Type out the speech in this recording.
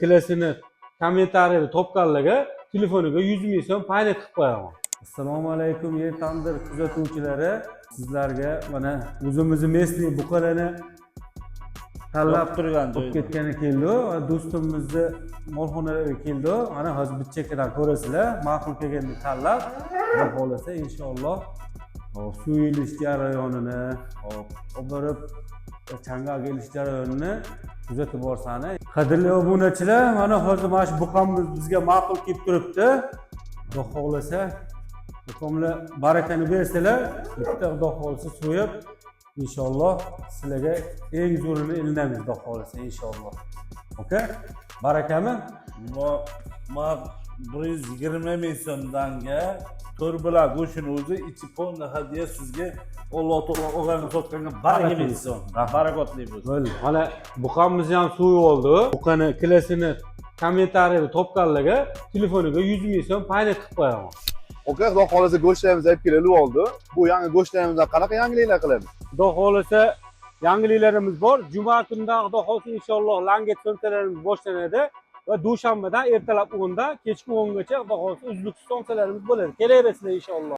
Kilasini kommentariyada topganlarga telefoniga 100 000 so'm paynet qilib qo'yaman. Assalomu alaykum, Yer tandir kuzatuvchilari! Sizlarga mana o'zimizni местный buqalarni tanlab turgan olib ketgani keldi. Do'stimizni molxonalarga keldi. Mana hozir bitta chekkadan ko'rasizlar, ma'qul kelganini tanlab, xudo xohlasa, inshaalloh, hop, so'yilish jarayonini, hop, olib borib changalga ilish jarayonini kuzatib borsani. Qadrli obunachilar, mana hozir mana shu buqamiz bizga ma'qul kelib turibdi. Xudo xohlasa, buqamlar barakani bersalar, bitta, xudo xohlasa, so'yib, inshaalloh, sizlarga eng zo'rini ilinamiz, xudo xohlasa, inshaalloh. Aka, barakami? Ma 120 000 so'mdanga to'r bilan go'shtini o'zi ichi полный hadya sizga. Alloh taolo olganga sotganga baraka bersin, barakotli bo'lsin. Bo'ldi, mana buqamizni ham so'yib oldi. Buqani kilasini kommentariyada topganlarga telefoniga 100 000 so'm paynet qilib qo'yaman. Aka, xudo xohlasa, go'shtlarimizni olib kelib oldi. Bu yangi go'shtlarimizdan qanaqa yangiliklar qilamiz? Xudo xohlasa, yangiliklarimiz bor. Juma kunidan, xudo xohlasa, inshaalloh, langet somsalarimiz boshlanadi va dushanbadan ertalab 10da kechki 10gacha, xudo xohlasa, uzluksiz somsalarimiz bo'ladi. Kelaverasizlar, inshaalloh.